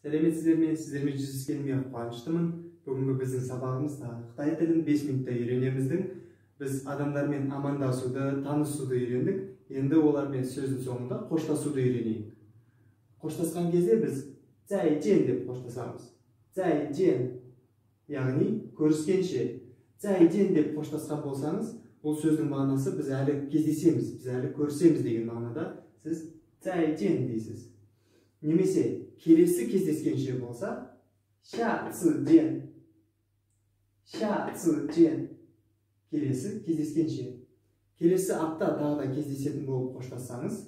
Сәлеметсіздер ме? Сіздермен жүздескеніме қуаныштымын. Бүгінгі біздің сабағымыз қытай тілін 5 минутта үйренеміздің. Біз адамдармен амандасуды, танысуды үйрендік. Енді олармен сөздің соңында қоштасуды үйренейік. Қоштасқан кезде біз 再见 деп қоштасамыз. 再见, яғни көріскенше. 再见 деп қоштасқан болсаңыз, бұл сөздің мағынасы біз әлі кездесеміз, біз әлі көрісеміз деген мағынада сіз 再见 дейсіз. Немесе келесі кездескенше болса, 下次见, 下次见, келесі кездескенше. Келесі апта тағы да кездесетін болып қоштассаңыз,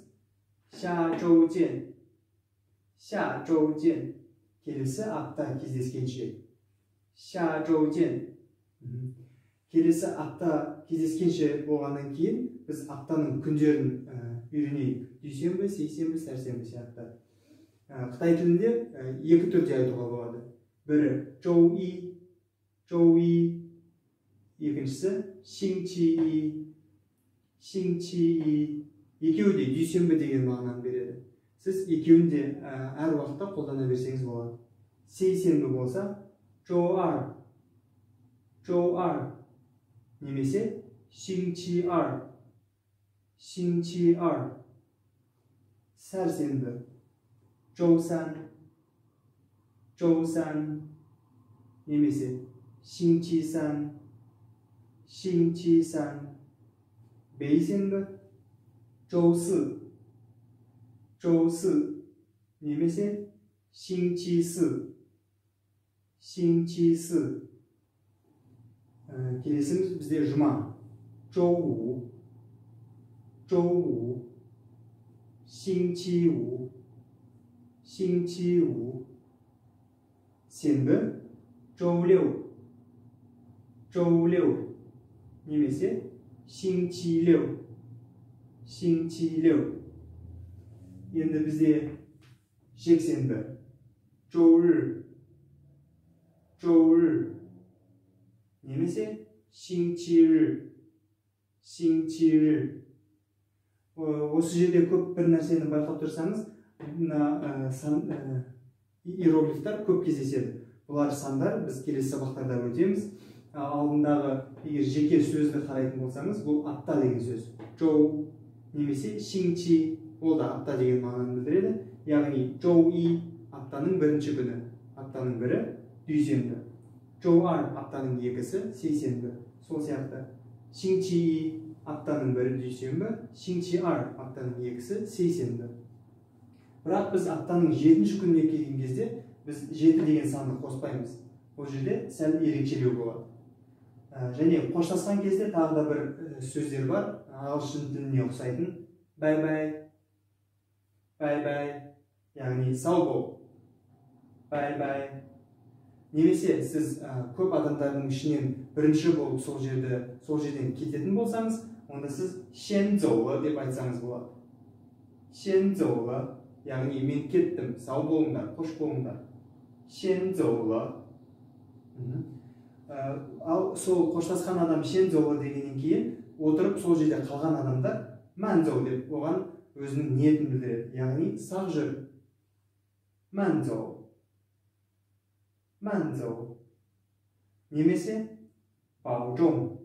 下周见, 下周见, келесі апта кездескенше. 下周见. Келесі апта кездескенше болғаннан кейін біз аптаның күндерін үйренейік. Дүйсенбі, сейсенбі, сәрсенбі сияқты. Қытай тілінде екі түрде айтуға болады. Бірі 周一, 周一, екіншісі 星期一, 星期一. Екеуі де дүйсенбі деген мағынаны береді. Сіз екеуін де әр уақытта қолдана берсеңіз болады. Сейсенбі болса 周二, 周二, немесе 星期二, 星期二. Сәрсенбі 周三, 周三, немесе 星期三, 星期三. Бейсенбі 周四, 周四, немесе 星期四, 星期四. Келесіміз бізде жұма. 周五, 周五, 星期五, 星期五. Сенбі 周六, 周六, немесе 星期六, 星期六. Енді бізде жексенбі 周日, 周日, немесе 星期日, 星期日. Осы жерде көп бір нәрсені байқап тұрсаңыз, мына иероглифтар көп кездеседі. Бұлар сандар, біз келесі сабақтарда өтеміз. Алдындағы егер жеке сөзді қарайтын болсаңыз, бұл апта деген сөз. 周 немесе 星期, ол да апта деген мағынаны білдіреді. Яғни 周一 аптаның бірінші күні, аптаның бірі дүйсенбі. 周二 аптаның екісі сейсенбі. Сол сияқты 星期一 аптаның бірі дүйсенбі, 星期二 аптаның екісі сейсенбі. Бірақ біз аптаның жетінші күніне келген кезде біз 7 деген санды қоспаймыз. Бұл жерде сәл ерекшелеу болады. Және қоштасқан кезде тағы да бір сөздер бар, ағылшын тіліне ұқсайтын. Бай-бай, бай-бай, яғни сау бол, бай-бай. Немесе сіз көп адамдардың ішінен бірінші болып сол жерден кететін болсаңыз, онда сіз 先走了 деп айтсаңыз болады. 先走了, яғни мен кеттім, сау болыңдар, қош болыңдар. 先走了. Ал сол қоштасқан адам 先走了 дегеннен кейін отырып сол жерде қалған адамдар 慢走 деп оған өзінің ниетін білдіреді. Яғни сақ жүр. 慢走, 慢走, немесе 保重,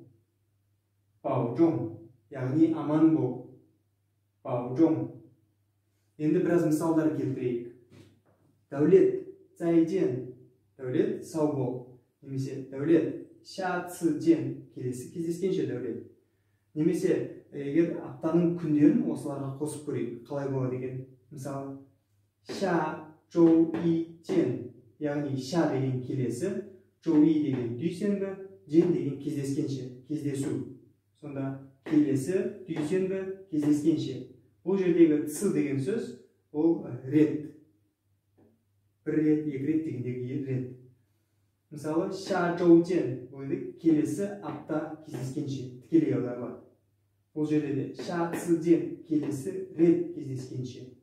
保重, яғни аман бол, 保重. Енді біраз мысалдар келтірейік. Дәулет, 再见, Дәулет, сау бол. Немесе Дәулет, 下次见, келесі кездескенше Дәулет. Немесе егер аптаның күндерін осыларға қосып көрейік, қалай болады екен? Мысалы, 下周一见, яғни 下 деген келесі, 周一 деген дүйсенбі, 见 деген кездескенше, кездесу. Сонда келесі дүйсенбі кездескенше. Бұл жердегі ц деген сөз ол рет. Бір рет, екі рет дегендегі рет. Мысалы, 下周见 бұл жерде келесі апта кездескенше тікелей аударылады. Бұл жерде де 下次见 келесі рет кездескенше.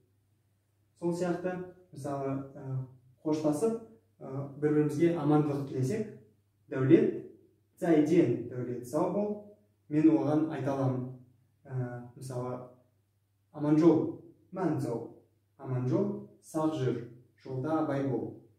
Сол сияқты, мысалы, қоштасып, бір-бірімізге амандық тілесек, Дәулет, 再见, Дәулет, сау бол, мен оған айта аламын. Мысалы, аманжол, 慢走, аманжол, сақ жүр, Жолда абай бол.